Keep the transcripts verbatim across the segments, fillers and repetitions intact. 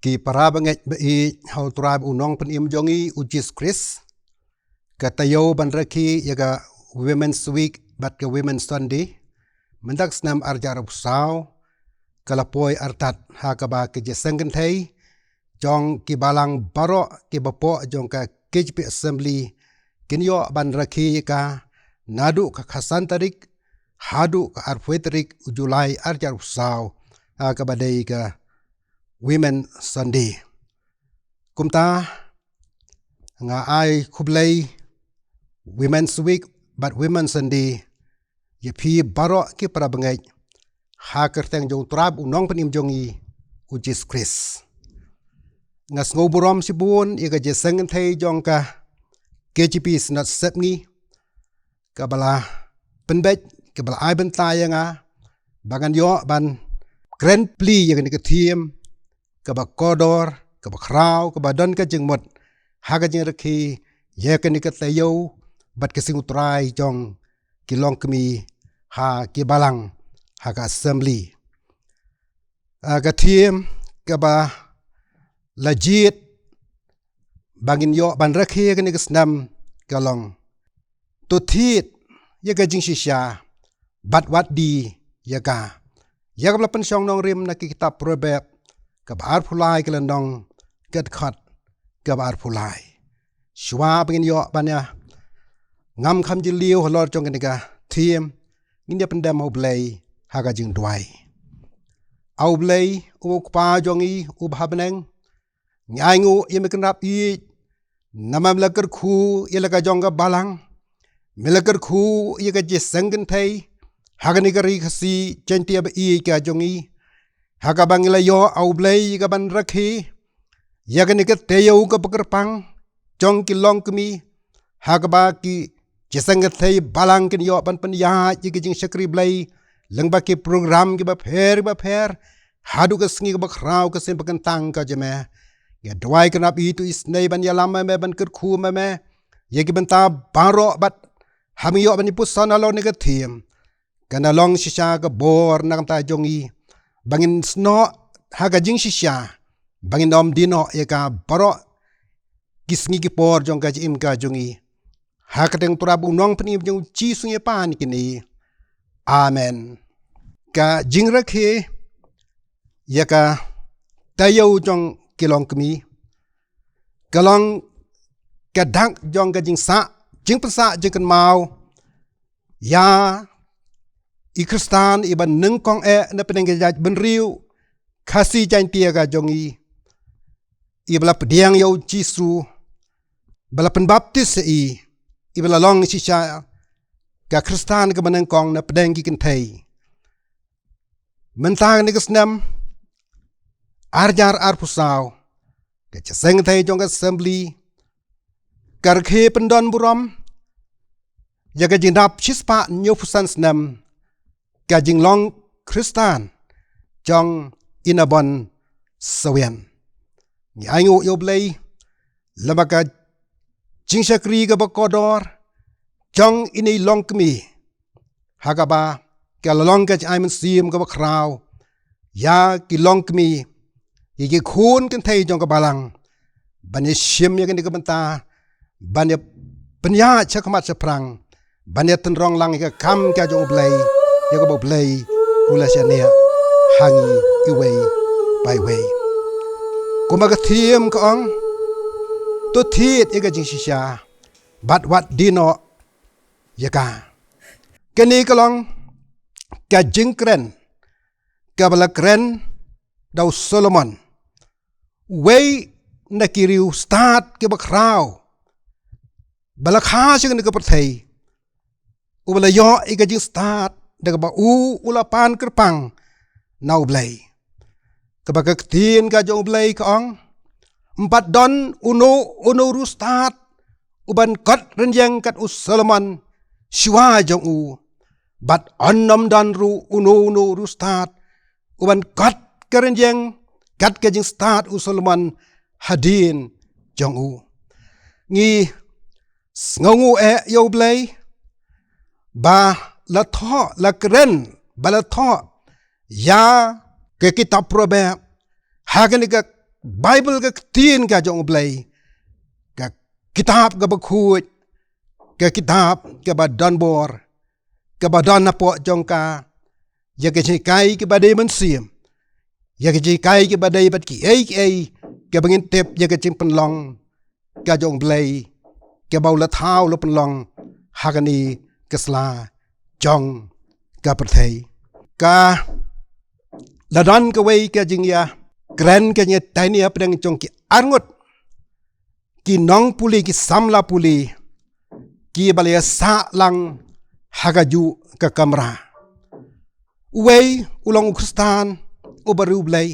Ki para bangeit ba ïeit ha u Trai bad u Nongpynim jong ngi u Jisu Khrist. Ka taïew ban rakhe ïa ka Women's Week bad ka Women's Sunday mynta ka snem ar hajar arphew saw ka la poi artat ha kaba ka jingïaseng kynthei jong ki balang baroh kiba pop jong ka K J P Assembly kin ïoh ban rakhe ïa ka naduh ka khatsan tarik haduh ka arphew tarik u July ar hajar arphew saw ha kaba dei ka Women Sunday. Kumta nga ai khublei Women's Week bad Women Sunday ïa phi baroh ki para bangeit ha ka kyrteng jong u Trai bad u Nongpynim jong ngi u Jisu Khrist. Nga sngew burom shibun ïa ka jingïaseng kynthei jong ka K J P Synod Sepngi kaba la pynbeit, kaba la ai bynta ïa nga ba ngan ïoh ban kren plie ïa kane ka theme kaba kordor, kaba khraw, kaba don ka jingmut ha ka jingrakhe ïa kane ka taïew bad ka seng u Trai jong ki longkmie ha ki balang ha ka Assembly. Ah, ka theme kaba la jied ba ngin ïoh ban rakhe kane ka snem ka long: To thied ïa ka jingshisha bad wat die ïa ka. Ïa kaba la pynshong nongrim na ki kitab Proverb kaba arphew lai, ka lynnong, ka dkhot kaba arphew lai. Shuwa ba ngin ïoh ban ïa ngam kham jylliew halor jong kane ka theme, ngin ïa pyndem ha U Blei ha ka jingduwai. A U Blei, U Kpa jong ngi uba ha bneng, ngi ainguh ïa me kynrap ïeit namar me la kyrkhu ïa la ka jong ka balang, me la kyrkhu ïa ka jingïaseng kynthei ha kane ka ri Khasi Jaiñtia ba ïeit ka jong ngi, ha kaba ngi la ïoh, A U Blei, ïa ka ban rakhe ïa kane ka taïew kaba kyrpang jong ki longkmie, ha kaba ki jingïaseng kynthei balang kin ïoh ban pynïaid ïa ki jingshakri Blei lyngba ki program kiba pher kiba pher haduh ka sngi kaba khraw, ka sien ba kyntang ka jong me. Ngi duwai kynrap ïa uto u isynei ban ïalam ma me, ban kyrkhu ma me ïa ki bynta baroh bad haba ngi ïoh ban ïa puson halor kane ka theme, kan da long shisha ka bor na ka bynta jong ngi ba ngin snoh ha ka jingshisha, ba ngin ym die noh ïa ka baroh ki sngi ki por jong ka jingim ka jong ngi. Ha ka kyrteng U Trai bad U Nongpynim jong ngi u Jisu ngi pan kine. Amen. Ka jingrakhe ïa ka taïew jong ki longkmie ka long ka dak jong ka jingsah, jingpynsah jingkynmaw ïa i Khristan iba nyngkong eh na pdeng ka jaitbynriew Khasi Jaiñtia ka jong ngi, iba la pdiang ïa u Jisu, ba la pynbaptis ïa i, iba la long shisha ka Khristan kaba nyngkong na pdeng ki kynthei. Mynta kane ka snem ar hajar arphew saw, ka jingïaseng kynthei jong ka Assembly ka rakhe pyndon burom ïa ka jingdap shispah hynñiewphew san snem ka jinglong Khristan jong i Nabon Sawien. Ngi ainguh ïa U Blei lem bad ka jingshakri kaba kordor jong ine i longkmie, ha kaba ka la long ka jingai mynsiem kaba khraw ïa ki longkmie, ïa ki khun kynthei jong ka balang, ban ïa shim ïa kane ka bynta, ban ïa pynïaid sha khmat sha phrang, ban ïa tynrong lang ïa ka kam ka jong U Blei, ïa kaba U Blei u la shaniah ha ngi iwei pa iwei. Kumba ka theme ka ong, to thied ïa ka jingshisha bad wat die noh ïa ka. Kane ka long ka jingkren kaba la kren da u Solomon, uwei na ki riewstad kiba khraw ba la kha sha kane ka pyrthei, uba la ïoh ïa ka jingstad da kaba u, u la pan kyrpang na U Blei. Kaba ka ktien ka jong U Blei ka ong, ym pat don uno uno u riewstad uban kot rynïeng kat u Solomon shuwa jong u, bad un ym don ruh uno uno u riewstad uban kot ka rynïeng kat ka jingstad u Solomon hadien jong u. Ngi sngewnguh eh ïa U Blei ba la thoh, la kren, ba la thoh ïa ka kitab Proverb ha kane ka Baibl ka ktien ka jong U Blei, ka kitab kaba khuid, ka kitab kaba don bor, kaba don hapoh jong ka ïa ka jinghikai kaba dei mynsiem, ïa ka jinghikai kaba dei bad kiei kiei kaba ngin tip ïa ka jingpynlong ka jong U Blei, kaba u la thaw u la pynlong ha kane ka sla jong ka pyrthei. Ka la don kawei ka jingïakren, ka jingïateinia hapdeng jong ki arngut ki nongpule, ki samla pule, kiba la ïasah lang ha kajuh ka kamra. Uwei u long u Khristan uba riewblei,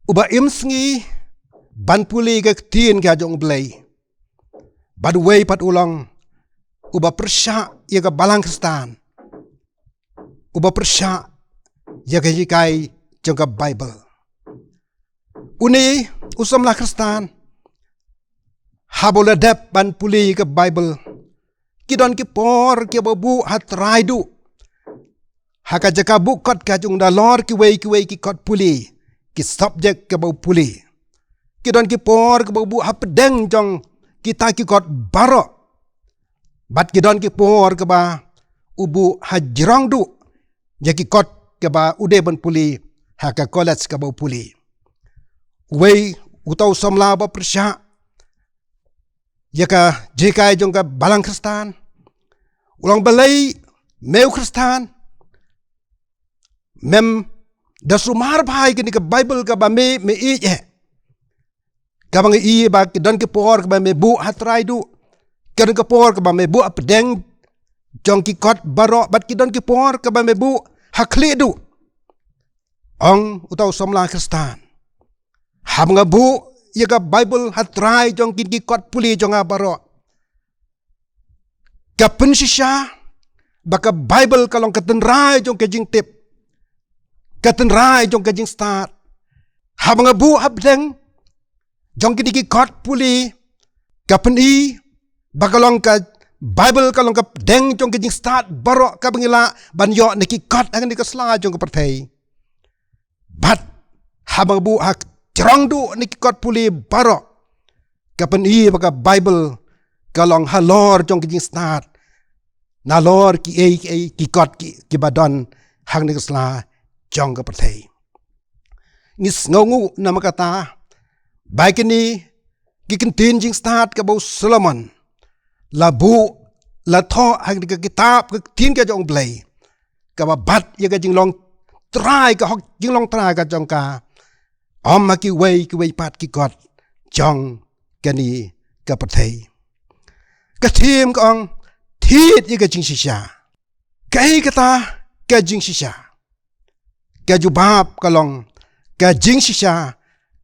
uba im sngi ban pule ka ktien ka jong U Blei. Bad uwei pat u long uba pyrshah ïa ka Balang Khristan, uba pyrshah ïa ka jinghikai jong ka Baibl. Une u samla Khristan, haba u la dep ban pule ïa ka Baibl, ki don ki por kiba u buh ha trai duh, ha ka jaka buh kot ka jong u, nalor kiwei kiwei ki kot pule, ki subject kiba u pule. Ki don ki por kiba u buh hapdeng jong kita ki kot baroh. Bad ki don ki por kiba u buh hajrong duh ïa ki kot kiba u dei ban pule ha ka college kaba u pule. Uwei uta u samla ba pyrshah ïa ka jinghikai jong ka Balang Khristan u ong, balei me u Khristan mem da sumar bha ïa kane ka Baibl kaba me, me ïeit eh? Kaba ngi ïohi ba ki don ki por kaba me buh ha trai duh, ki don ki por kaba me buh hapdeng jong ki kot baroh, bad ki don ki por kaba me buh ha khlieh duh. Ong uta u samla Khristan, haba nga buh ïa ka Baibl ha trai jong kine ki kot pule jong nga baroh, ka pynshisha ba ka Baibl ka long ka tynrai jong ka jingtip, ka tynrai jong ka jingstad. Haba nga buh hapdeng jong kine ki kot pule, ka pyni ba ka long ka Baibl ka long ka pdeng jong ka jingstad baroh kaba ngi lah ban ïoh na ki kot hangne ka sla jong ka pyrthei. Bad haba nga buh hajrong duh na ki kot pule baroh, ka pyni ba ka Baibl ka long halor jong ka jingstad, nalor kiei kiei ki kot ki, kiba don hangne ka sla jong ka pyrthei. Ngi sngewnguh namar kata ba kine ki ktien jingstad kaba u Solomon la buh, la thoh ha ka kitab ka ktien ka jong U Blei, kaba bat ïa ka jinglong trai, ka hok jinglong trai ka jong ka, ym ha kiwei kiwei pat ki kot jong kane ka pyrthei. Ka theme ka ong, thied ïa ka jingshisha. Kaei kata ka jingshisha? Ka jubab ka long, ka jingshisha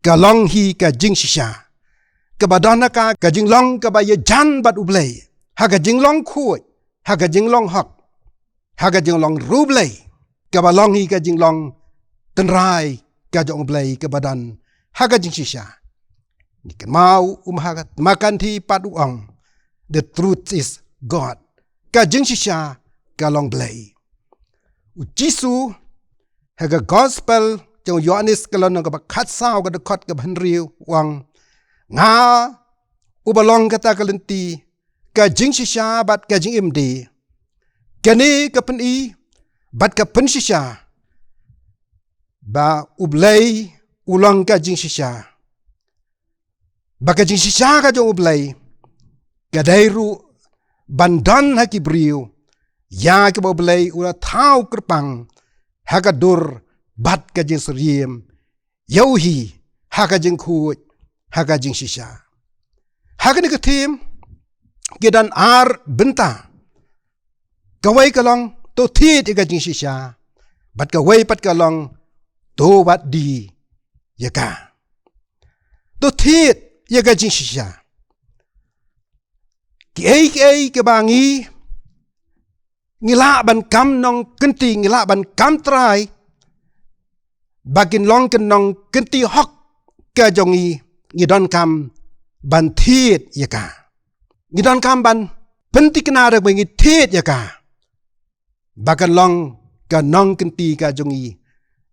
ka long hi ka jingshisha kaba don ha ka, ka jinglong kaba ïajan bad U Blei ha ka jinglong khuid, ha ka jinglong hok, ha ka jinglong riewblei, kaba long hi ka jinglong tynrai ka jong U Blei kaba don ha ka jingshisha. Ngi kynmaw u Mahatma Gandhi pat u ong, "The truth is God." Ka jingshisha ka long Blei. U Jisu ha ka Gospel jong u Ïoannis ka lynnong kaba khatsaw, ka dkhot kaba hynriew, u ong, "Nga uba long kata ka lynti, ka jingshisha bad ka jingim de." Kane ka pyni bad ka pynshisha ba U Blei u long ka jingshisha, ba ka jingshisha ka jong U Blei ka dei ruh ban don ha ki briew ïa kiba U Blei u la thaw kyrpang ha ka dur bad ka jingsyriem ïa u hi ha ka jingkhuid, ha ka jingshisha. Ha kane ka theme ki don ar bynta. Kawei ka long, to thied ïa ka jingshisha, bad kawei pat ka long, to wad die ïa ka. To thied ïa ka jingshisha. Kiei kiei kiba ngi, ngi lah ban kam nongkynti, ngi lah ban kam trai ba kin long ki nongkynti hok ka jong ngi, ngi donkam ban thied ïa ka. Ngi donkam ban pynthikna da ba ngi thied ïa ka, ba kan long ka nongkynti ka jong ngi,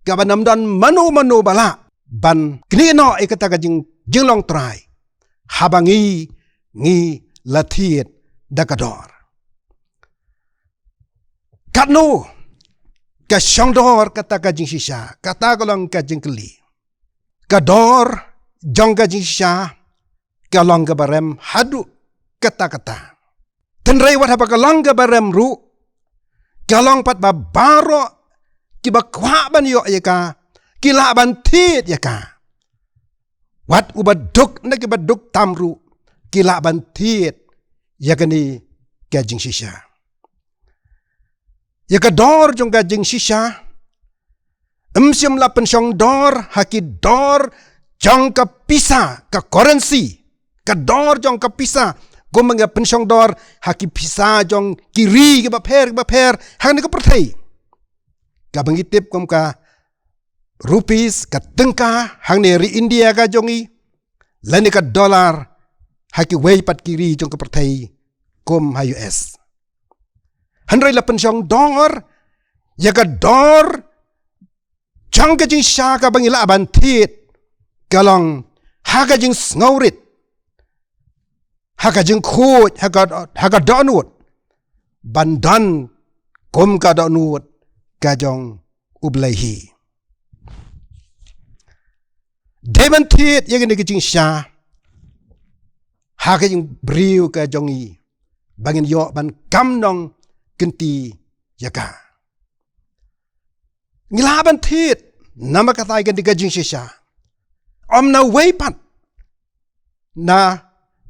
kaba nam don mano mano ba lah ban knieh noh ïa kata ka jing, jinglong trai, haba ngi, ngi la thied da ka dor. Katno ka shong dor kata ka jingshisha? Kata ka long ka jingkylli. Ka dor jong ka jingshisha ka long kaba rem haduh katta katta. Hynrei wat haba ka long kaba rem ruh, ka long pat ba baroh kiba kwah ban ïoh ïa ka, ki lah ban thied ïa ka. Wat uba duk na kiba duk tam ruh, ki lah ban thied ïa kane ka jingshisha. Ïa ka dor jong ka jingshisha, ym shym la pynshong dor ha ki dor jong ka pisa, ka currency. Ka dor jong ka pisa, kumba ngi pynshong dor ha ki pisa jong ki ri kiba pher kiba pher hangne ka pyrthei, kaba ngi tip kum ka rupees, ka tyngka hangne ri India ka jong ngi, lane ka dollar ha kiwei pat ki ri jong ka pyrthei kum ha U S. Hynrei la pynshong dor ïa ka dor jong ka jingshisha kaba ngi lah ban thied, ka long ha ka jingsngewrit, ha ka jingkhuid, ha ka, ha ka dohnud, ban don kum ka dohnud ka jong U Blei hi. Dei ban thied ïa kane ka jingshisha ha ka jingbriew ka jong ngi, ba ngin ïoh ban kam nongkynti ïa ka. Ngi lah ban thied namar kata ïa kane ka jingshisha. Ym na wei pat, na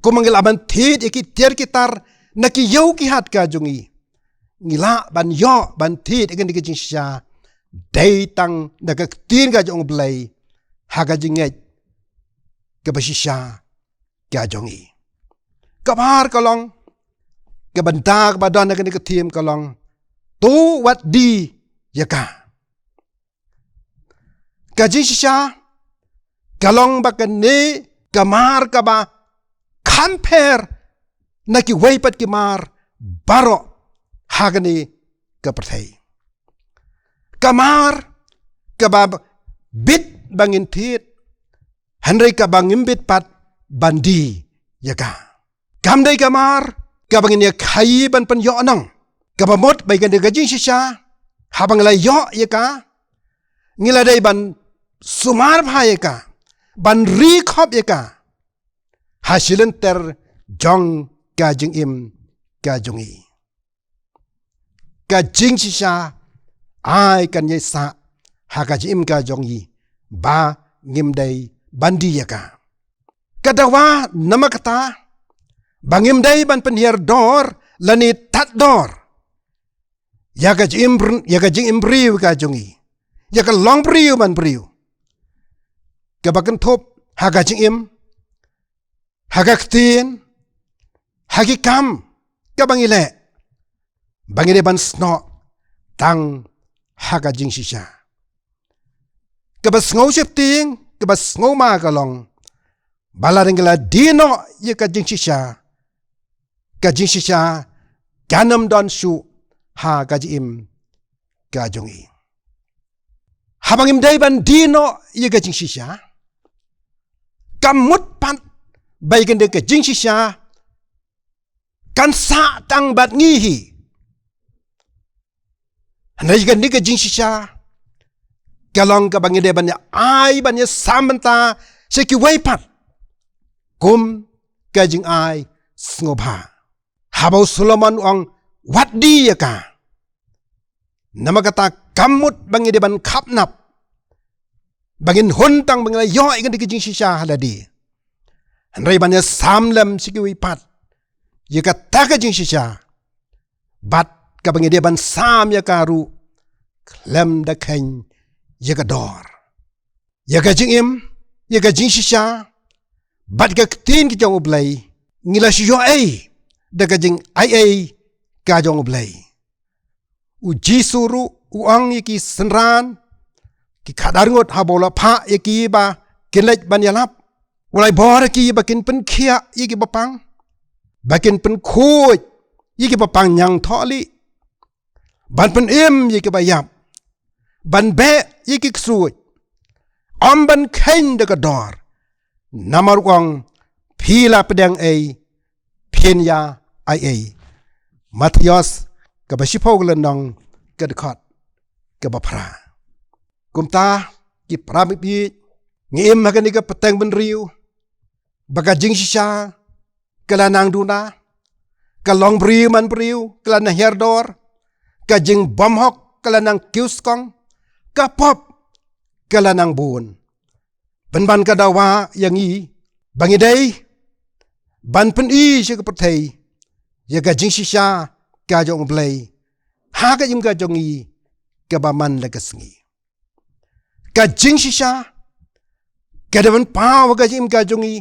kumba ngi lah ban thied ïa ki tiar ki tar na ki ïew ki hat ka jong ngi, ngi lah ban ïoh ban thied ïa kane ka jingshisha dei tang na ka ktien ka jong U Blei ha ka jingngeit kaba shisha ka jong ngi. Kaba ar ka long, ka bynta kaba don ha kane ka theme ka long, to wat die ïa ka. Ka jingshisha ka long ba kane ka mar kaba kham pher na kiwei pat ki mar baroh ha kane ka pyrthei. Ka mar kaba bit ba ngin thied, hynrei kaba ngim bit pat ban die ïa ka. Kam dei ka mar kaba ngin ïa khaïi ban pynïohnong. Kaba mut ba ïa kane ka jingshisha, haba ngi la ïoh ïa ka, ngi la dei ban sumar bha ïa ka, ban ri khop ïa ka ha shilynter jong ka jingim ka jong ngi. Ka jingshisha ai kan ïai sah ha ka jingim ka jong ngi ba ngim dei ban die ïa ka. Ka dawa namar kata ba ngim dei ban pynhiar dor lane tad dor ïa ka jingim, ïa ka jingim briew ka jong ngi, ïa ka longbriew manbriew, kaba kynthup ha ka jingim, ha ka ktien, ha ki kam kaba ngi leh, ba ngi dei ban snoh tang ha ka jingshisha. Kaba sngewsheptieng, kaba sngewma ka long ba lada ngi la die noh ïa ka jingshisha, ka jingshisha kan ym don shuh ha ka jingim ka jong ngi. Haba ngim dei ban die noh ïa ka jingshisha, ka mut pat ba ïa kane ka jingshisha kan sah tang bad ngi hi. Hynrei ïa kane ka jingshisha ka long kaba ngi dei ban ïa ai, ban ïa sam bynta sha kiwei pat kum ka jingai sngewbha. Haba u Solomon u ong, wat die ïa ka, namar kata ka mut ba ngi dei ban khapnap ba ngin hun tang ba ngi la ïoh ïa kane ka jingshisha ha lade, hynrei ban ïa sam lem sha kiwei pat ïa kata ka jingshisha, bad kaba ngi dei ban sam ïa ka ruh khlem da kheiñ ïa ka dor. Ïa ka jingim, ïa ka jingshisha bad ka ktien ka jong U Blei, ngi la shu ïoh ei da ka jingaiei ka jong U Blei. U Jisu ruh u ong ïa ki synran ki khatar ngut haba u la phah ïa ki ba kin leit ban ïalap, u la ai bor ïa ki ba kin pynkhiah ïa kiba pang, ba kin pynkhuid ïa kiba pang ñiangthohlieh, ban pynim ïa kiba ïap, ban beh ïa ki ksuid, Ym ban kheiñ da ka dor. Namar u ong, phi la pdiang ei, phin ïa ai ei. Mathaios, kaba shiphew ka lynnong, ka dkhot kaba phra. Kumta, ki para bangeit, ngi im ha kane ka pateng bynriew ba ka jingshisha ka la nang duna, ka long briew man briew ka la nang hiar dor, ka jingbymhok ka la nang kiew skong, ka pop ka la nang bun. Pynban ka dawa ïa ngi ba ngi dei ban pyni sha ka pyrthei ïa ka jingshisha ka jong U Blei ha ka jingim ka jong ngi kaba man la ka sngi. Ka jingshisha ka dei ban paw ha ka jingim ka jong ngi.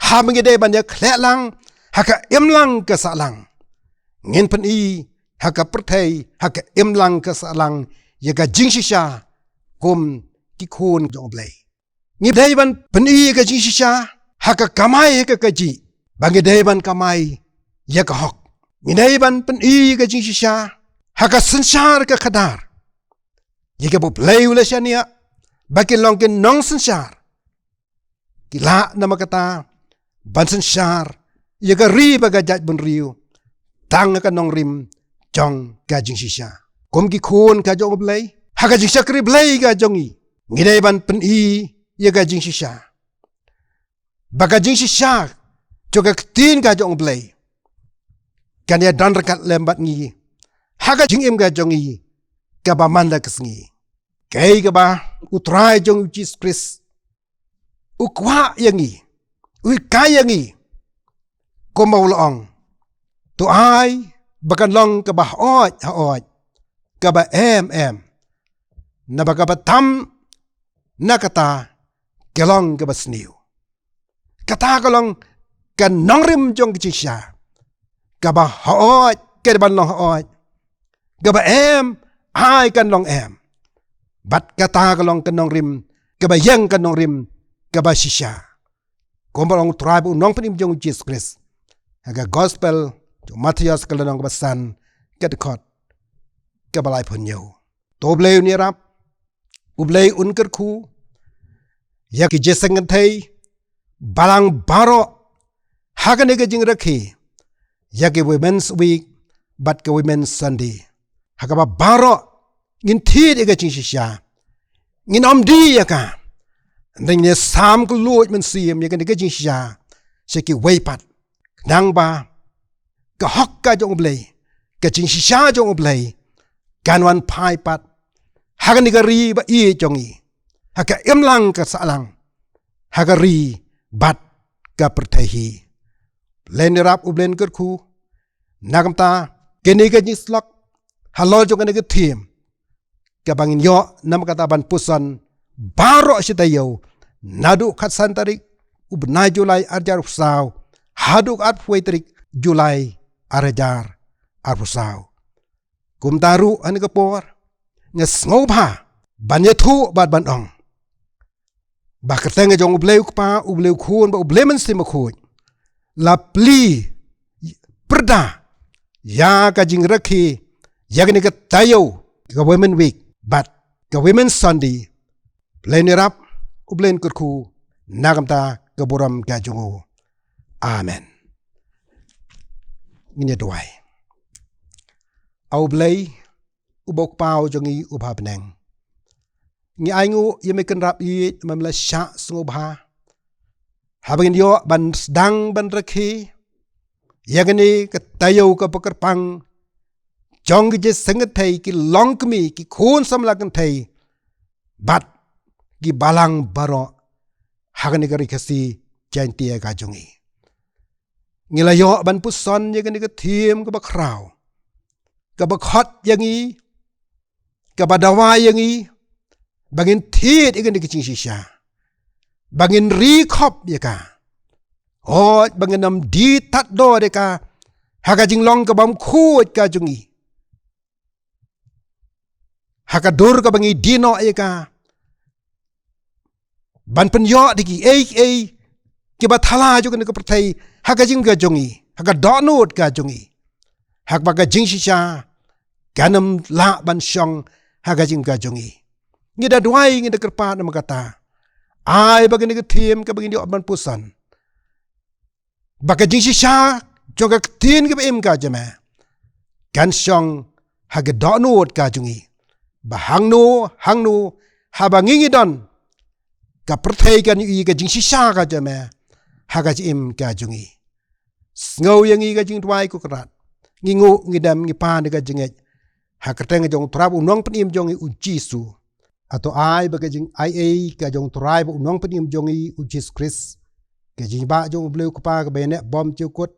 Haba ngi dei ban ïa khleh lang ha ka imlang ka sahlang, ngin pyni ha ka pyrthei, ha ka imlang ka sahlang, ïa ka jingshisha kum ki khun jong U Blei. Ngi dei ban pyni ïa ka jingshisha ha ka kamai, ha ka kajih, ba ngi dei ban kamai ïa ka hok. Ngi dei ban pyni ïa ka jingshisha ha ka synshar ka khadar, ïa kaba U Blei u la shaniah ba kin long ki nongsynshar. Ki lah namar kata ban synshar ïa ka ri bad ka jaitbynriew tang ha ka nongrim jong ka jingshisha. Kum ki khun ka jong U Blei, ha ka jingshakri Blei ka jong ngi, ngi dei ban pyni ïa ka jingshisha, ba ka jingshisha jong ka ktien ka jong U Blei kan ïa don ryngkat lem bad ngi ha ka jingim ka jong ngi kaba man la ka sngi. Kaei kaba U Trai jong ngi U Jisu Khrist u kwah ïa ngi, u hikai ïa ngi, kumba u la ong: To ai ba kan long kaba hooid hooid, kaba em em, naba kaba tam na kata ka long kaba sniew. Kata ka long ka nongrim jong ka jingshisha. Kaba hooid ka dei ban long hooid, kaba em ai kan long em. Bad kata ka long ka nongrim kaba ïeng, ka nongrim kaba shisha. Kumba ong U Trai bad U Nongpynim jong ngi U Jisu Khrist ha ka Gospel jong u Mathaios, ka lynnong kaba san, ka dkhot kaba laiphew hynñiew. To U Blei un ïarap, U Blei un kyrkhu ïa ki jingïaseng kynthei balang baroh ha kane ka jingrakhe ïa ki Women's Week bad ka Women's Sunday. Ha kaba baroh ngin thied ïa ka jingshisha, ngin ym die ïa ka. Ngin ïa sam kylluid mynsiem ïa kane ka jingshisha sha kiwei pat, khnang ba ka hok ka jong U Blei, ka jingshisha jong U Blei, kan wan phai pat ha kane ka ri ba ïeit jong ngi, ha ka imlang ka sahlang, ha ka ri bad ka pyrthei hi. U Blei un ïarap, U Blei un kyrkhu. Na kumta, kane ka jingïasyllok halor jong kane ka theme, kaba ngin ïoh namar kata ban puson baroh shi taïew, naduh khatsan tarik u bnai July ar hajar arphew saw haduh arphew wei tarik July ar hajar arphew saw. Kumta ruh ha kane ka por, nga sngewbha ban ïathuh bad ban ong ba ka kyrteng ka jong U Blei U Kpa, U Blei U Khun bad U Blei Mynsiem Bakhuid la plie pyrda ïa ka jingrakhe ïa kane ka taïew, ka Women Week bad ka Women Sunday. U Blei un ïarap, U Blei un kyrkhu, na kumta ka burom ka jong u. Amen. Ngin ïa duwai. A U Blei, uba U Kpa jong ngi uba ha bneng, ngi ainguh ïa me kynrap ïeit, ba me la shah sngewbha haba ngin ïoh ban sdang ban rakhe ïa kane ka taïew kaba kyrpang jong ki jingïaseng kynthei, ki longkmie, ki khun samla kynthei bad ki balang baroh ha kane ka Ri Khasi Jaiñtia ka jong ngi. Ngi la ïoh ban puson ïa kane ka theme kaba khraw, kaba khot ïa ngi, kaba dawa ïa ngi ba ngin thied ïa kane ka jingshisha, ba ngin ri khop ïa ka, hooid ba ngin ym die tad dor ïa ka ha ka jinglong ka bymkhuid ka jong ngi, ha ka dur kaba ngi die noh ïa ka ban pynïoh da kiei kiei kiba thala jong kane ka pyrthei ha ka jingim ka jong ngi, ha ka dohnud ka jong ngi, ha kaba ka jingshisha kan ym lah ban shong ha ka jingim ka jong ngi. Ngi da duwai, ngi da kyrpad namar kata. Ai ba kane ka theme kaba ngin ïoh ban puson, ba ka jingshisha jong ka ktien kaba im ka jong me kan shong ha ka dohnud ka jong ngi. Ba hangno hangno haba ngi ngi don, ka pyrthei kan ïohi ka jingshisha ka jong me ha ka jingim ka jong ngi. Sngew ïa ngi ka jingduwai ko Kynrad. Ngi nguh, ngi dem, ngi pan ïa ka jingngeit ha ka kyrteng jong U Trai bad U Nongpynim jong ngi U Jisu. Hato ai ba ka jingaiei ka jong U Trai bad U Nongpynim jong ngi U Jisu Khrist, ka jingbah jong U Blei U Kpa kaba ïaneh bymjukut,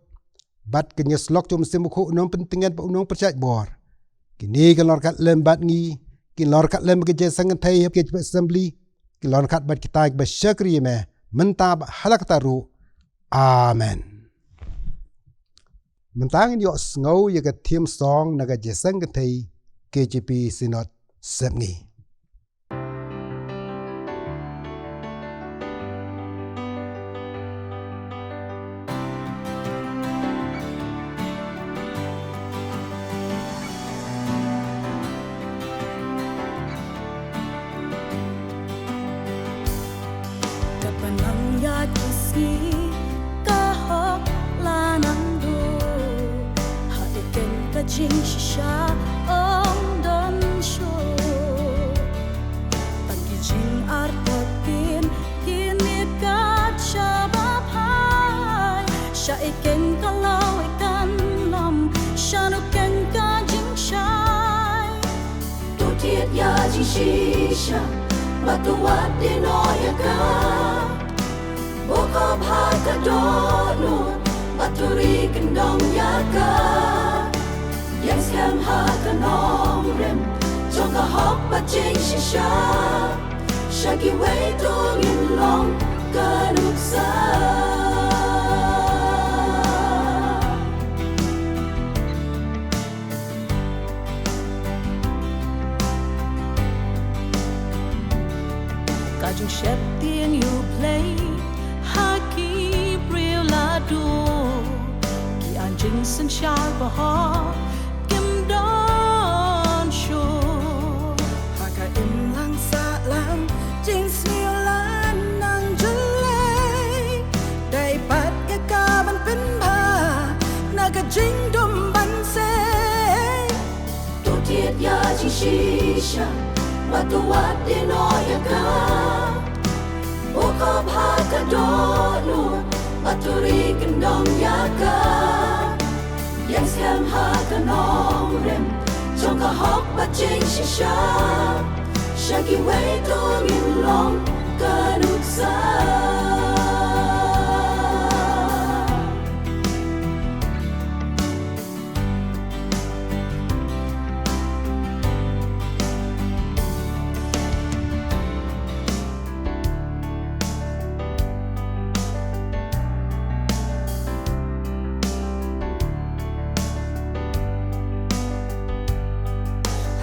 bad ka jingïasyllok jong U Mynsiem Bakhuid, U Nongpyntngen bad U Nongpynshait bor, kine kin long ryngkat lem bad ngi, kin long ryngkat lem bad ka Jingïaseng Kynthei ha ka Assembly, kin long ryngkat bad kita kiba shakri ïa me mynta bad ha la katta ruh. Amen. Mynta ngin ïohsngew ïa ka theme song na ka Jingïaseng Kynthei K J P Synod Sepngi. Ka pynang ïa ki sngi, ka hok la nang duh. Ha ïa kane ka jingshisha ym don shuh. Tang ki jingartatien ki mih kat shaba phai. Sha ïa kane ka lawei kan lam, shano kane ka jingshai. To thied ïa jingshisha, bad to wad ïehnoh ïa ka. Buh khop ha ka dohnud, bad to ri kyndong ïa ka. Ïeng skhem ha ka nongrim jong ka hok bad jingshisha. Sha kiwei to ngin long ka nuksa. Ka jingsheptieng ïa U Blei ha ki briew la duh. Ki ai jingsynshar ba hok kim don shuh. Ha ka imlang sahlang jingsniew la nang jlei. Dei pat ïa ka ban pynbha na ka jingdum ban sei. To thied ïa jingshisha, bad to wad ïehnoh ïa ka. Buh khop ha ka dohnud, bad to ri kyndong ïa ka. Ïeng skhem ha ka nongrim jong ka hok bad jingshisha. Sha kiwei to ngin long ka nuksa.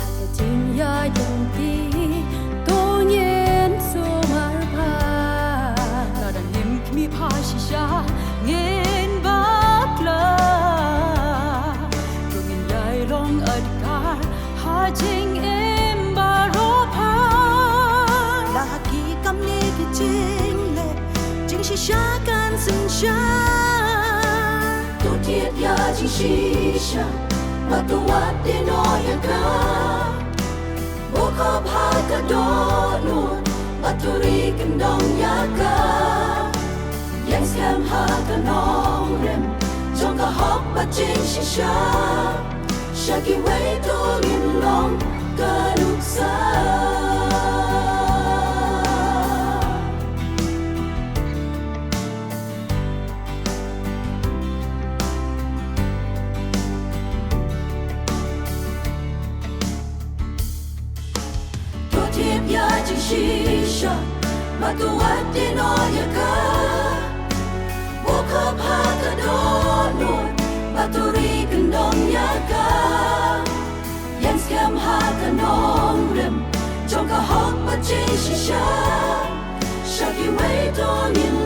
Ha ka jingïaid lynti to ngin sumar bha. Lada ngim khmih bha shisha ngin bakla. To ngin ïai long adkar ha jingim baroh pha. La ha ki kam ne ki jingleh, jingshisha kan synshar. To thied ïa jingshisha, bad to wad ïehnoh ïa ka. Buh khop ha ka dohnud, bad to ri kyndong ïa ka. Ïeng skhem ha ka nongrim jong ka hok bad jingshisha. Sha kiwei to ngin long ka nuksa. To thied ïa jingshisha, bad to wad ïehnoh ïa ka. Buh khop ha ka dohnud, bad to ri kyndong ïa ka. Ïeng skhem ha ka nongrim jong ka hok bad jingshisha. Sha kiwei to ngin